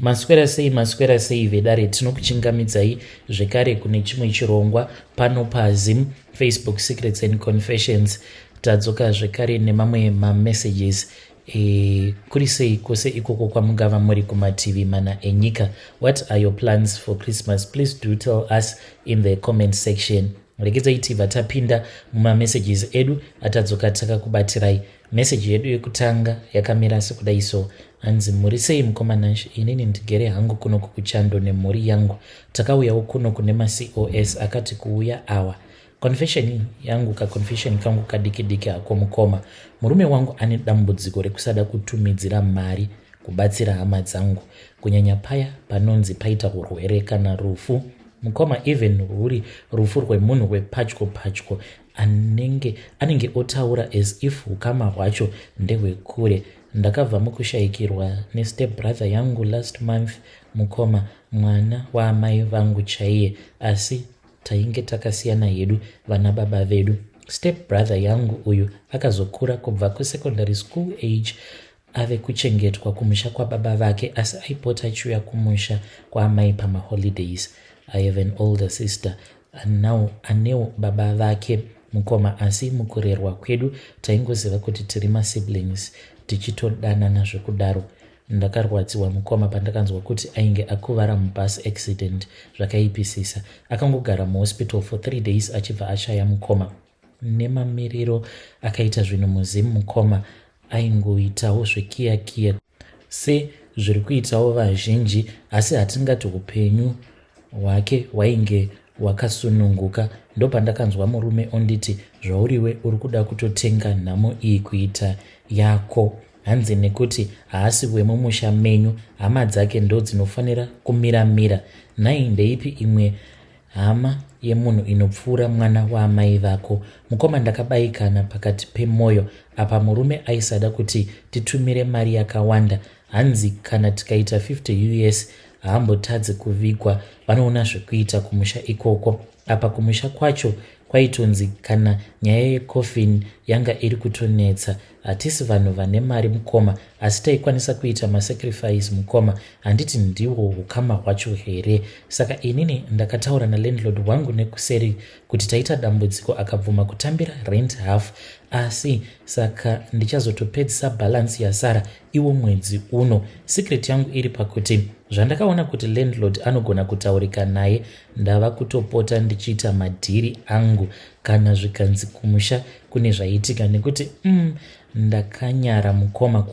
Maswera sei, maswera sei vedare, tinokuchingamidzai zvekare kune chimwe chirongwa pano paZim Facebook Secrets and Confessions. Tadzoka zvekare nemamwe mamessages. Kuri sei kwose ikoko kwamungava muri kumativi mana enyika? What are your plans for Christmas? Please do tell us in the comment section. Regedzai tibva tapinda mumamessages edu atadzoka takakubatirai. Meseji yedu yekutanga yakamira sekudai so. Hanzi, "Muri sei mukoma Nash? Inini ndigere hangu kuno kukuchando nemhuri yangu. Takauyawo kuno kune macos akati kuuya awa. Confession yangu, kaconfession kangu kadiki diki hako mukoma. Murume wangu ane dambudziko rekusada kutumidzira mari kubatsira hama dzangu, kunyanya paya panonzi paita urwere kana rufu mukoma. Even rwuri rufu rwemunhu rwepadyo padyo, anenge otaura as if ukama hwacho ndehwekure. Ndakabva mukushayikirwa nestep brother yangu last month mukoma, mwana waamai vangu chaiye, asi tainge takasiyana hedu vana baba vedu. Step brother yangu uyu akazokura kubva kusecondary school age ave kuchengetwa kumusha kwababa vake, asi aipota achiuya kumusha kwaamai pamaholidays. I have an older sister now anewo baba vake mukoma, asi mukurerwa kwedu taingoziva kuti tiri masiblings, tichitodanana zvekudaro. Ndakarwadziwa mukoma pandakanzwa kuti ainge akuvara mubus accident zvakaipisisa. Akangogara muhospital for 3 days achibva ashaya mukoma. Nemamiriro akaita zvinhu muZim mukoma, aingoitawo zvekiyakiya sezviri kuitawo vazhinji, asi hatingati upenyu hwake hwainge hwakasununguka. Ndopandakanzwa murume onditi, 'Zvauriwe uri kuda kutotenga nhamo iyi kuita yako.' Hanzi nekuti haasi wemumusha menyu, hama dzake ndo dzinofanira kumiramira. Nhai, ndeipi imwe hama yemunhu inopfuura mwana waamai vako mukoma? Ndakabayikana pakati pemwoyo. Apa murume aisada kuti titumire mari yakawanda. Hanzi kana tikaita 50 US haambotadzi kuvigwa, vanoona zvekuita kumusha ikoko. Apa kumusha kwacho kwaitonzi kana nyaya yecoffin yanga iri kutonetsa. Hatisi vanhu vane mari mukoma, asi taikwanisa kuita masacrifice mukoma. Handiti ndihwo ukama hwacho here? Saka inini ndakataura nalandlord wangu nekuseri kuti taita dambudziko, akabvuma kutambira rent half, asi saka ndichazotopedzisa balance yasara iwo mwedzi uno. Secret yangu iri pakuti zvandakaona kuti landlord anogona kutaurika naye, ndava kutopota ndichiita madhiri angu kana zvikanzi kumusha kune zvaitika, nekuti ndakanyara mukoma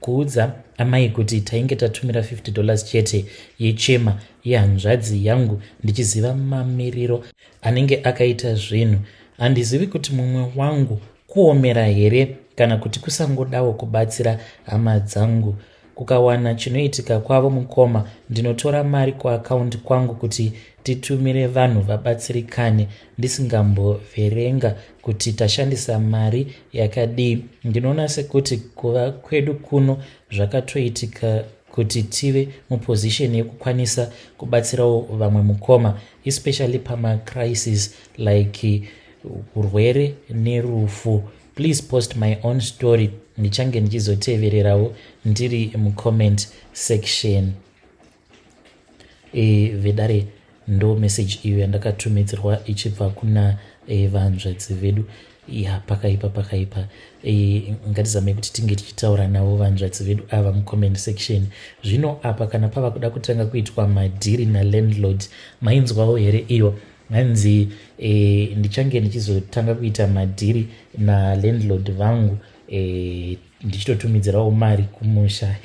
kuudza amai kuti tainge tatumira $50 chete yechema yehanzvadzi yangu, ndichiziva mamiriro anenge akaita zvinhu. Handizivi kuti mumwe wangu kuomera here kana kuti kusangodawo kubatsira hama dzangu. Kukawana chinoitika kwavo mukoma, ndinotora mari kuakaundi kwangu kuti titumire vanhu vabatsirikane, ndisingamboverenga kuti tashandisa mari yakadii. Ndinoona sekuti kuva kwedu kuno zvakatoitika kuti tive muposition yekukwanisa kubatsirawo vamwe mukoma, especially pamacrisis like urwere nerufu. Please post my own story, ndichange ndichizotevererawo ndiri mucomment section." Vedare, ndo message iyo yandakatumidzirwa ichibva kuna vanzvadzi vedu. Ya, pakaipa, pakaipa. Ngatizamei kuti tinge tichitaura navo vanzvadzi vedu ava mucomment section. Zvino apa kana pava kuda kutanga kuitwa madhiri nalandlord, mainzwawo here iyo hanzi ndichange ndichizotanga kuita madhiri nalandlord vangu, ndichitotumidzirawo mari kumusha?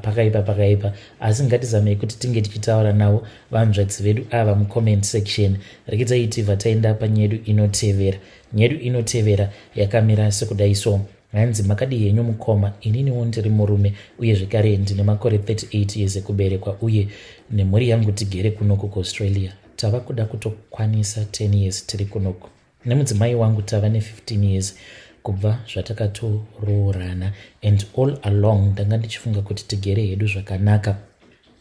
Pakaipa, pakaipa, asi ngatizamei kuti tinge tichitaura navo vanzvadzi vedu ava mucomment section. Rekedzai tibva taenda panyedu inotevera. Nyedu inotevera yakamira sekudai so. Hanzi, "Makadi henyu mukoma? Ininiwo ndiri murume uye zvekare ndine makore 38 years ekuberekwa, uye nemhuri yangu tigere kunoku kuAustralia. Tava kuda kutokwanisa 10 years tiri kunoku nemudzimai wangu. Tava ne15 years kubva zvatakatoroorana, and all along ndanga ndichifunga kuti tigere hedu zvakanaka.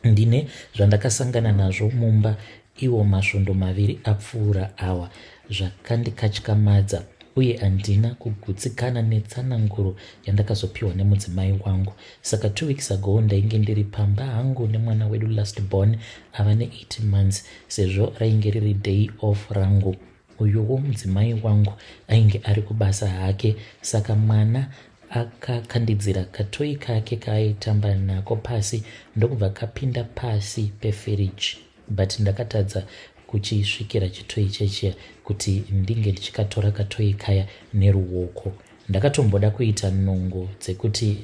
Ndine zvandakasangana nazvo mumba iwo masvondo 2 apfuura awa zvakandikatyamadza. uye handina kugutsikana netsananguro yandakazopiwa nemudzimai wangu. Saka 2 weeks ago ndainge ndiri pamba hangu nemwana wedu last born ava ne18 months, sezvo rainge riri day off rangu. Uyuwo mudzimai wangu ainge ari kubasa hake. Saka mwana akakandidzira katoy kake kaaitamba nako pasi, ndokubva kapinda pasi pefiriji, but ndakatadza kuchisvikira chitoy chechiya kuti ndinge ndichikatora katoy kaya neruoko. Ndakatomboda kuita nungo dzekuti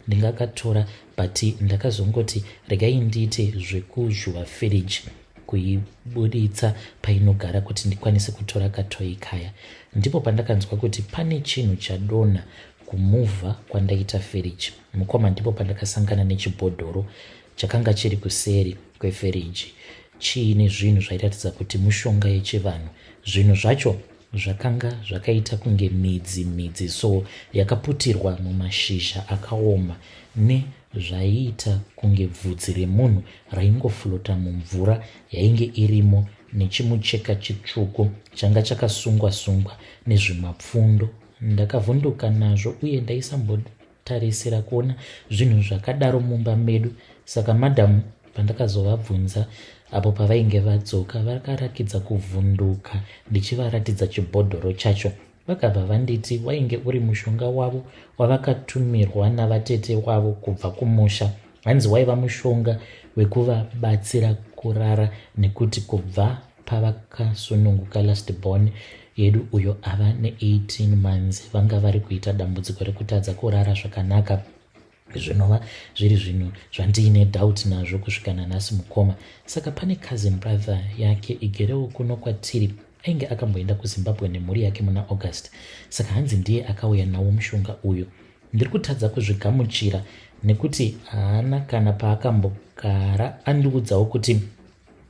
ndingakatora, but ndakazongoti regai ndiite zvekuzvuva firiji, kuibuditsa painogara kuti ndikwanise kutora katoy kaya. Ndipo pandakanzwa kuti pane chinhu chadonha kumuvha kwandaita firiji, mukoma. Ndipo pandakasangana nechibhodhoro chakanga chiri kuseri kwefiriji, chiine zvinhu zvairatidza kuti mushonga yechivanhu. Zvinhu zvacho zvakanga zvakaita kunge midzi midzi so, yakaputirwa mumashizha akaoma, nezvaiita kunge bvudzi remunhu raingoflota mumvura yainge irimo, nechimucheka chitsvuku changa chakasungwa sungwa nezvimapfundo. Ndakavhunduka nazvo uye ndaisambotarisira kuona zvinhu zvakadaro mumba medu. Saka madhamu pandakazovabvunza apo pavainge vadzoka, vakarakidza kuvhunduka ndichivaratidza chibhodhoro chacho. Vakabva vanditi wainge uri mushonga wavo wavakatumirwa navatete wavo kubva kumusha. Hanzi waiva mushonga wekuvabatsira kurara, nekuti kubva pavakasununguka last born yedu uyo ava ne18 months, vanga vari kuita dambudziko rekutadza kurara zvakanaka, zvinova zviri zvinhu zvandiine doubt nazvo kusvika nanhasi, mukoma. Saka pane cousin brother yake igerewo kuno kwatiri, ainge akamboenda kuZimbabwe nemhuri yake muna August. Saka hanzi ndiye akauya nawo mushonga uyu. Ndiri kutadza kuzvigamuchira nekuti haana kana paakambogara andiudzawo kuti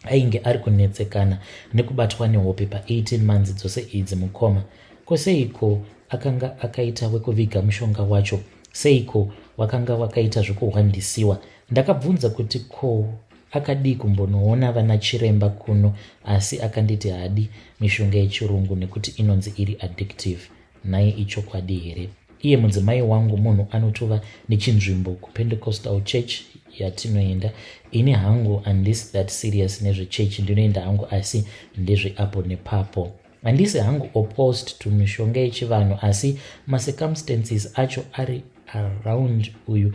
ainge ari kunetsekana nekubatwa nehope pa18 months dzose idzi, mukoma. Koseiko akanga akaita wekuviga mushonga wacho? Seiko wakanga wakaita zvekuhwandisiwa? Ndakabvunza kuti ko akadii kumbonoona vana chiremba kuno, asi akanditi haadi mishonga yechirungu nekuti inonzi iri addictive. Nhai, ichokwadi here? Iye mudzimai wangu munhu anotova nechinzvimbo kuPentecostal church yatinoenda. Ini hangu handisi that serious nezvechechi, ndinoenda hangu asi ndezveapo nepapo. Handisi hangu opposed to mishonga yechivanhu, asi macircumstances acho ari around uyu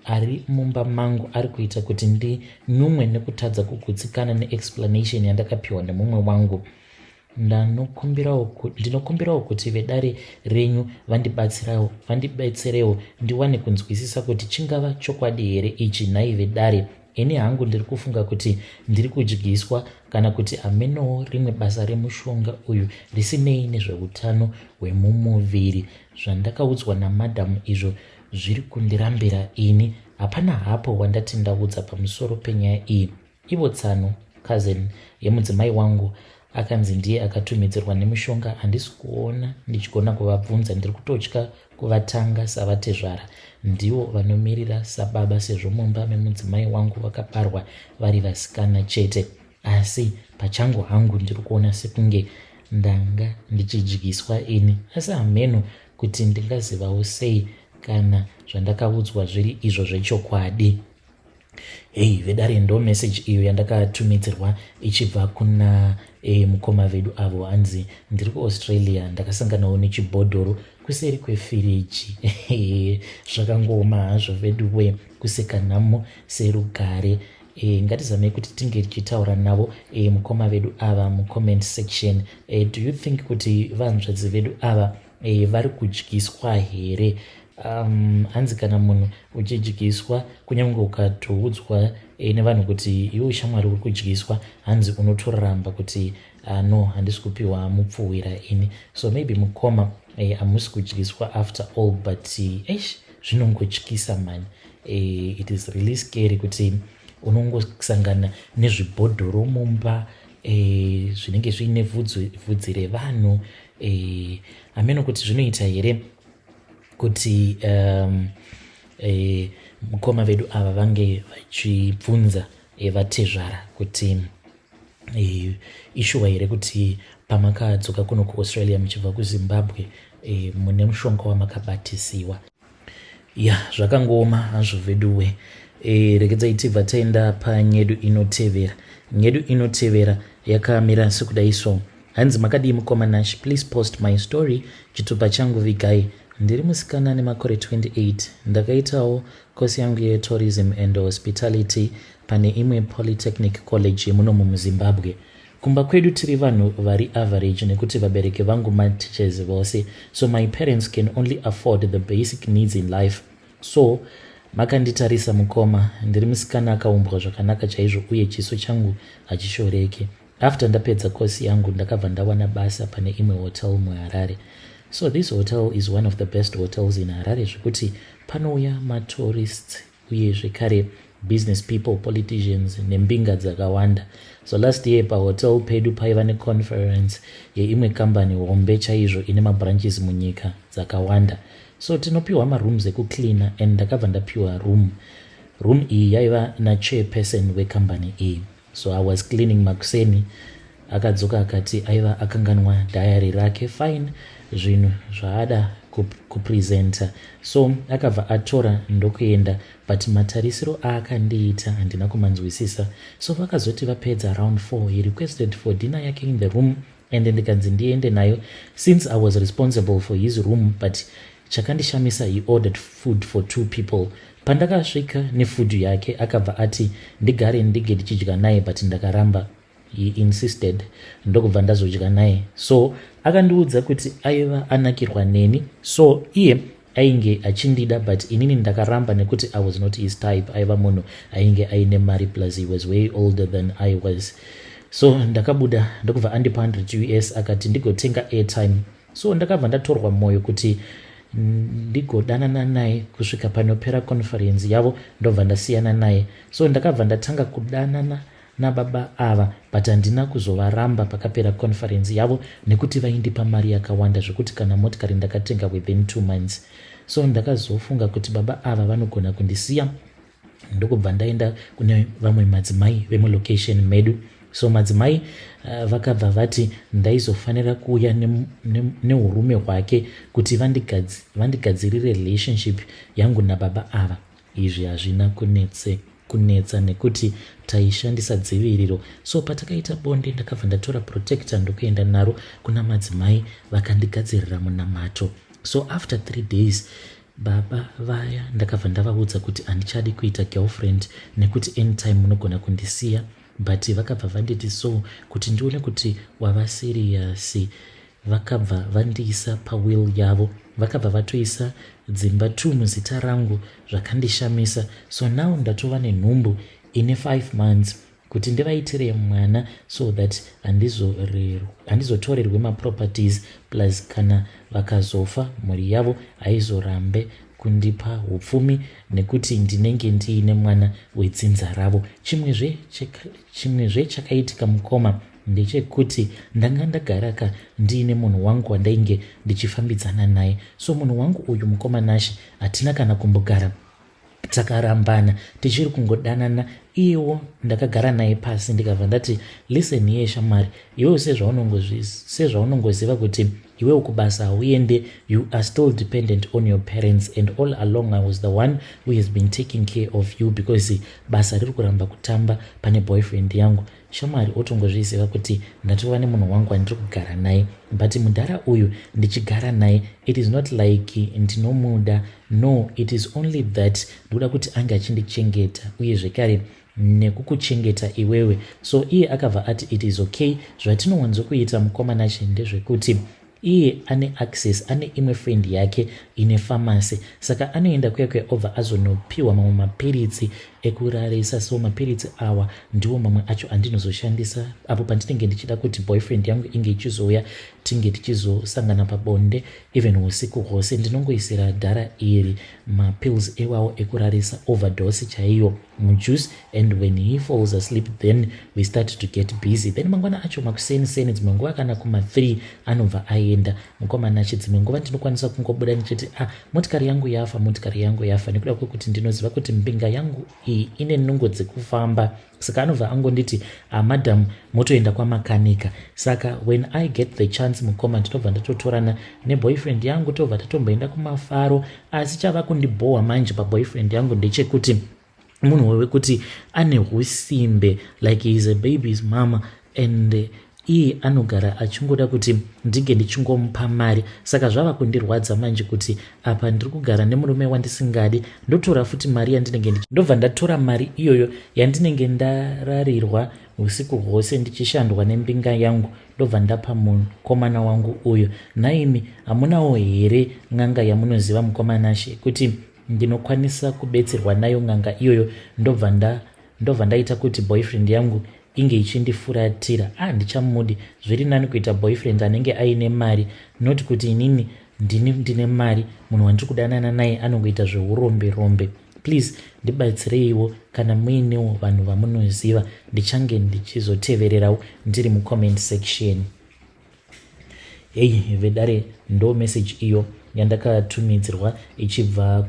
ari mumba mangu ari kuita kuti ndinyumwe nekutadza kugutsikana neexplanation yandakapiwa nemumwe wangu. Ndinokumbirawo kuti vedare renyu vandibetserewo ndiwane kunzwisisa kuti chingava chokwadi here ichi. Nhai vedare, ini hangu ndiri kufunga kuti ndiri kudyiswa kana kuti hamenowo rimwe basa remushonga uyu risinei nezveutano hwemumuviri. Zvandakaudzwa namadhamu izvo zviri kundirambira ini. Hapana hapo wandati ndaudza pamusoro penyaya iyi. Ivo tsano cousin yemudzimai wangu akanzi ndiye akatumidzirwa nemushonga, handisi kuona ndichigona kuvabvunza. Ndiri kutotya kuvatanga savatezvara, ndivo vanomirira sababa, sezvo mumba memudzimai wangu vakaparwa vari vasikana chete. Asi pachangu hangu ndiri kuona sekunge ndanga ndichidyiswa ini, asi hameno kuti ndingazivawo sei kana zvandakaudzwa zviri izvo zvechokwadi. Hei vedare, ndo message iyo yandakatumidzirwa ichibva kuna mukoma vedu avo. Hanzi ndiri kuAustralia, ndakasanganawo nechibhodhoro kuseri kwefiriji. Zvakangooma hazvo veduwe, kuseka nhamo serugare. Ngatizamei kuti tinge tichitaura navo mukoma vedu ava mucomment section. Do you think kuti vanzvadzi vedu ava vari kudyiswa here? Hanzi kana munhu uchidyiswa, kunyange ukatoudzwa nevanhu kuti iwe shamwari uri kudyiswa, hanzi unotoramba kuti no, handisi kupiwa mupfuwira ini. So maybe mukoma hamusi kudyiswa after all, but eish, zvinongotyisa mani. It is really scary kuti unongosangana nezvibhodhoro mumba zvinenge zviine vhudzi revanhu. Hameno kuti zvinoita here kuti mukoma vedu ava vange vachibvunza vatezvara kuti ishuwa here kuti Pamakadzoka kuno kuAustralia muchibva kuZimbabwe, mune mushonga wamakabatisiwa. Ya, zvakangooma hazvo veduwe. Regedzai tibva taenda panyedu inotevera. Nyedu inotevera yakamira sekudai. So hanzi, "Makadii mukoma Nash? Please post my story. Chitupa changu vigai. Ndiri musikana nemakore 28. Ndakaitawo kosi yangu yetourism and hospitality pane imwe polytechnic college yemunomu muZimbabwe. Kumba kwedu tiri vanhu vari average nekuti vabereki vangu mateachers vose, so my parents can only afford the basic needs in life. So makanditarisa mukoma, ndiri musikana akaumbwa zvakanaka chaizvo uye chiso changu hachishoreki. After ndapedza kosi yangu, ndakabva ndawana basa pane imwe hotel muHarare. So this hotel is one of the best hotels in Harare, zvekuti panouya matourists uye zvekare business people, politicians nembinga dzakawanda. So last year pahotel pedu paiva neconference yeimwe kambani hombe chaizvo ine mabranches munyika dzakawanda. So tinopiwa marooms ekucleana and ndakabva ndapiwa room. Room iyi yaiva nachairperson wekambani iyi. So I was cleaning makuseni. Akadzoka akati aiva akanganwa diary rake, fine, zvinhu zvaada kupresenta. So akabva atora ndokuenda, but matarisiro aakandiita handina kumanzwisisa. So vakazoti vapedza around 4, he requested for dinner yake in the room and ndikanzi ndiende nayo since I was responsible for his room. But chakandishamisa, he ordered food for two people. Pandakasvika nefood yake, akabva ati ndigare ndige ndichidya naye, but ndakaramba. He insisted, ndokubva ndazodya naye. So akandiudza kuti aiva anakirwa neni, so iye ainge achindida, but inini ndakaramba nekuti I was not his type. Aiva munhu ainge aine mari, plus he was way older than I was. So ndakabuda, ndokubva andipa 100 US, akati ndigotenga airtime. So ndakabva ndatorwa mwoyo kuti ndigodanana naye kusvika panopera conference yavo, ndobva ndasiyana naye. So ndakabva ndatanga kudanana nababa ava, but handina kuzovaramba pakapera conference yavo nekuti vaindipa mari yakawanda zvekuti kana motikari ndakatenga within 2 months. So ndakazofunga kuti baba ava vanogona kundisiya, ndokubva ndaenda kune vamwe madzimai vemulocation medu. So madzimai vakabva vati ndaizofanira kuuya neurume hwake kuti vandigadzirire relationship yangu nababa ava. Izvi hazvina kunetsa nekuti taishandisa dziviriro. So patakaita bonde, ndakabva ndatora protector ndokuenda naro kuna madzimai, vakandigadzirira munamato. So after 3 days, baba vaya ndakabva ndavaudza kuti handichadi kuita girlfriend nekuti anytime munogona kundisiya, but vakabva vanditi so kuti ndione kuti wava serious. Vakabva vandiisa pawill yavo, vakabva vatoisa dzimba t muzita rangu. Zvakandishamisa. So now ndatova nenhumbu ine 5 months kuti ndivaitire mwana so that handizotorerwe maproperties, plus kana vakazofa mhuri yavo haizorambe kundipa upfumi nekuti ndinenge ndiine mwana wedzinza ravo. Chimwezve chakaitika mukoma ndechekuti ndanga ndagaraka ndiine munhu wangu wandainge ndichifambidzana naye. So munhu wangu uyu, mukoma Nashe, hatina kana kumbogara takarambana, tichiri kungodanana. Iyewo ndakagara naye pasi, ndikabva ndati, "Listen iye shamwari, iwewo sezvaunongoziva kuti iwewo kubasa hauende, you are still dependent on your parents, and all along I was the one who has been taking care of you because basa riri kuramba kutamba pane boyfriend yangu. Shamwari, otongozviziva kuti ndatova nemunhu wangu wandiri kugara naye, but mudhara uyu ndichigara naye, it is not like ndinomuda. No, it is only that ndikuda kuti ange achindichengeta uye zvekare nekukuchengeta iwewe." So iye akabva ati it is okay. Zvatinowanzokuita, mukoma Nashe, ndezvekuti iye ane access, ane imwe friend yake ine pharmacy, saka anoenda kuya kuya obva azonopiwa mamwe mapiritsi ekurarisa. So mapiritsi awa ndiwo mamwe acho andinozoshandisa apo pandinenge ndichida kuti boyfriend yangu inge ichizouya, tinge tichizosangana pabonde even usiku hwose. Ndinongoisira dhara iri mapills ewawo ekurarisa, overdose chaiyo, mujuice, and when he falls asleep, then we start to get busy. Then mangwana acho makuseni seni, dzimwe nguva kana kuma3, anobva aenda." Mukoma Nashe, dzimwe nguva ndinokwanisa kungobuda ndichiti, "Ah, motikari yangu yafa, motikari yangu yafa," nekuda kwekuti ndinoziva kuti mbinga yangu iyi ine nungo dzekufamba. Saka anobva angonditi, "Ah, madam, Motoenda kwamakanika. Saka when I get the chance, mukoma, ndinobva ndatotorana neboyfriend yangu, tobva tatomboenda kumafaro. Asi chava kundibhohwa manje paboyfriend yangu ndechekuti munhu wekuti ane usimbe, like he is a baby's mama, and iye anogara achingoda kuti ndinge ndichingomupa mari. Saka zvava kundirwadza manje kuti apa ndiri kugara nemurume wandisingadi, ndotora futi mari yandinenge, ndobva ndatora mari iyoyo yandinenge ndararirwa usiku hwose ndichishandwa nembinga yangu, ndobva ndapa mukomana wangu uyo. Naimi, hamunawo here n'anga yamunoziva, mukomanashe, kuti ndinokwanisa kubetserwa nayo n'anga iyoyo, ndobva ndaita kuti boyfriend yangu inge ichindifuratira? Ah, ndichamudi. Zviri nani kuita boyfriend anenge aine mari, not kuti inini ndini ndine mari, munhu wandiri kudanana naye anongoita zveurombe rombe. Please ndibatsireiwo kana muinewo vanhu vamunoziva. Ndichange ndichizotevererawo ndiri mucomment section. Hei vedare, ndo message iyo yandakatumidzirwa ichibva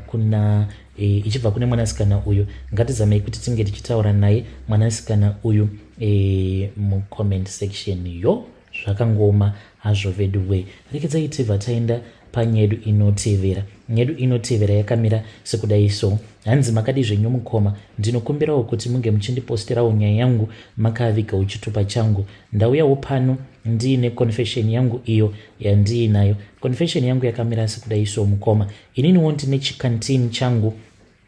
kune mwanasikana uyu. Ngatizamei kuti tinge tichitaura naye mwanasikana uyu mucomment section. Yo, zvakangoma hazvo vedu. Rekedzai tibva taenda panyedu inotevera. Nyedu inotevera yakamira sekudai so. Hanzi, "Makadi zvenyu mukoma? Ndinokumbirawo kuti munge muchindiposterawo nyaya yangu makavigawo chitupa changu. Ndauyawo pano ndiine confession yangu iyo yandiinayo. Confession yangu yakamira sekudai so, mukoma. Ininiwo ndine chicanteen changu,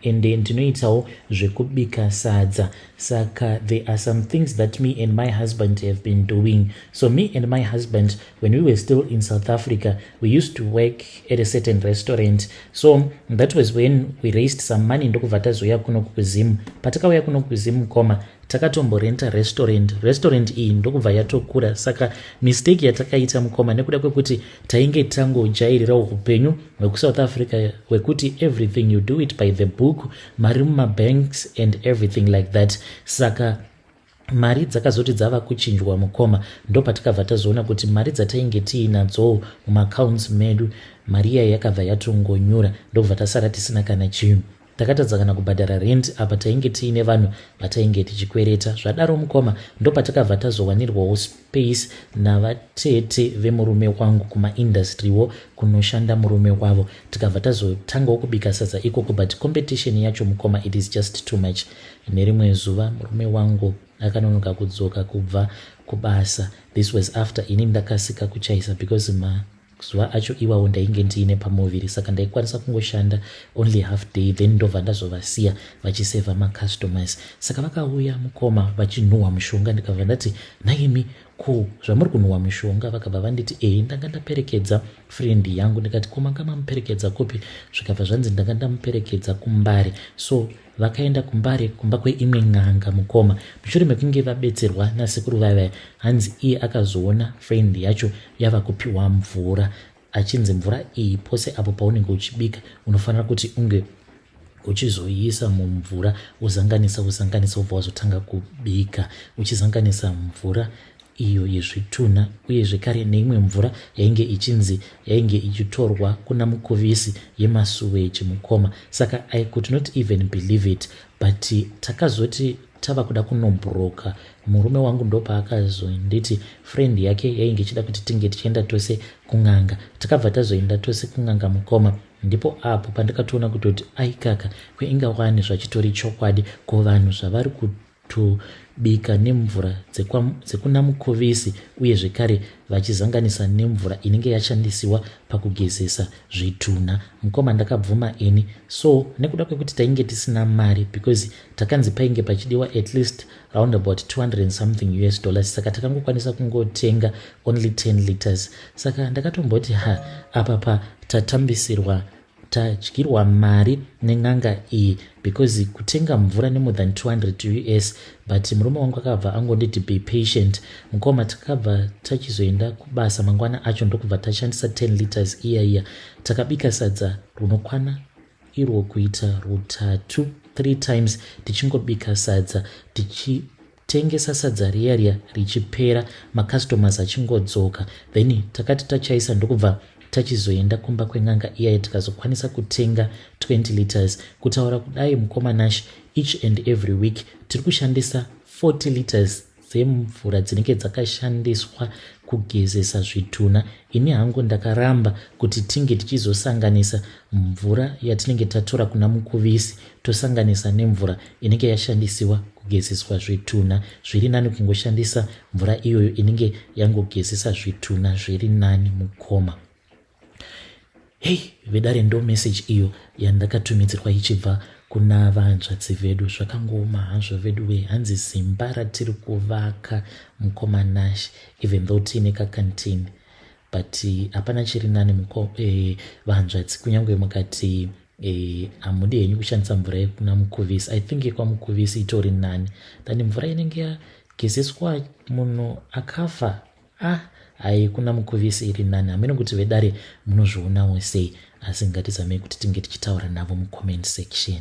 ende ndinoitawo zvekubika sadza. Saka there are some things that me and my husband have been doing. So me and my husband, when we were still in South Africa, we used to work at a certain restaurant. So that was when we raised some money, ndokubva tazouya kuno kuZimu. Patakauya kuno kuZimu, mukoma, takatomborenta restaurant. Restaurant iyi ndokubva yatokura. Saka mistake yatakaita, mukoma, nekuda kwekuti tainge tangojairirawo upenyu hwekuSouth Africa hwekuti everything you do it by the book, mari mumabanks and everything like that, saka mari dzakazoti dzava kuchinjwa, mukoma, ndopatakabva tazoona kuti mari dzatainge tiinadzowo mumaaccounts medu, mari iyai yakabva yatongonyura, ndobva tasara tisina kana chinhu. Takatadza kana kubhadhara rent, apa tainge tiine vanhu vatainge tichikwereta. Zvadaro, mukoma, ndopatakabva tazowanirwawo space navatete vemurume wangu kumaindustrywo kunoshanda murume wavo. Tikabva tazotangawo kubika sadza ikoko, but competition yacho, mukoma, it is just too much. Nerimwe zuva murume wangu akanonoka kudzoka kubva kubasa. This was after ini ndakasika kuchaisa, because mazuva acho iwawo ndainge ndiine pamuviri, saka ndaikwanisa kungoshanda only half day, then ndobva ndazovasiya vachisevha macustomers. Saka vakauya, mukoma, vachinhuhwa mushonga. Ndikabva ndati, 'Naimi, ko zvamuri kunhuhwa mushonga?' Vakabva vanditi, 'Ehe, ndanga ndaperekedza friend yangu.' Ndikati, 'Ko manga mamuperekedza kupi?' Zvikabva zvanzi, 'Ndanga ndamuperekedza kuMbare.' So vakaenda kuMbare kumba kweimwe n'anga, mukoma. Mushure mekunge vabetserwa nasekuru vavaya, hanzi iye akazoona friend yacho yava kupiwa mvura, achinzi mvura iyi, pose apo paunenge uchibika, unofanira kuti unge uchizoiisa mumvura, uzanganisa, uzanganisa, ubva wazotanga kubika, uchizanganisa mvura iyo yezvitunha, uye zvekare neimwe mvura yainge ichinzi yainge ichitorwa kuna mukuvisi yemasuweji, mukoma. Saka I could not even believe it, but takazoti tava kuda kunobhuroka, murume wangu ndopaakazonditi friend yake yainge ichida kuti tinge tichienda tose kun'anga. Takabva tazoenda tose kun'anga, mukoma. Ndipo apo pandakatoona kutoti aikaka, kweingawani zvachitori chokwadi. Ko vanhu zvavari kutobika nemvura dzekuna mukuvisi, uye zvekare vachizanganisa nemvura inenge yashandisiwa pakugezesa zvitunha, mukoma, ndakabvuma ini. So nekuda kwekuti tainge tisina mari, because takanzi painge pachidiwa at least round about 200 and something US dollars, saka takangokwanisa kungotenga only 10 liters. Saka ndakatomboti, ha, apa pa tatambisirwa, tadyirwa mari nen'anga iyi, because kutenga mvura nemore than 200 US. But murume wangu akabva angonditi, 'Be patient, mukoma.' Takabva tachizoenda kubasa mangwana acho, ndokubva tashandisa 10 liters iya iya. Takabika sadza runokwana irwo kuita rutatu, three times, tichingobika sadza, tichitengesa sadza riya riya richipera, macustomers achingodzoka. Then takati tachaisa, ndokubva tachizoenda kumba kwen'anga iyai, tikazokwanisa kutenga 20 liters. Kutaura kudai, mukoma Nash, each and every week tiri kushandisa 40 liters. dzemvura dzinenge dzakashandiswa kugezesa zvitunha. Ini hangu ndakaramba kuti tinge tichizosanganisa mvura yatinenge tatora kuna Mukuvisi tosanganisa nemvura inenge yashandisiwa kugezeswa zvitunha. Zviri nani kungoshandisa mvura iyoyo inenge yangogezesa zvitunha, zviri nani mukoma. Hei vedare, ndo message iyo yandakatumidzirwa ichibva kuna vanzvadzi vedu. Zvakangooma hazvo vedu we. Hanzi zimba ratiri kuvaka, mukoma Nash, even though tiine kacanteen, but hapana chiri nani vanzvadzi. Kunyange mukati hamudi henyu kushandisa mvura yekuna Mukuvisi, I think yekwaMukuvisi itori nani than mvura inenge yagezeswa munhu akafa. Ah, hai, kuna Mukuvisi iri nani. Hamene kuti vedare munozvionawo sei, asi ngatizamei kuti tinge tichitaura navo mucomment section.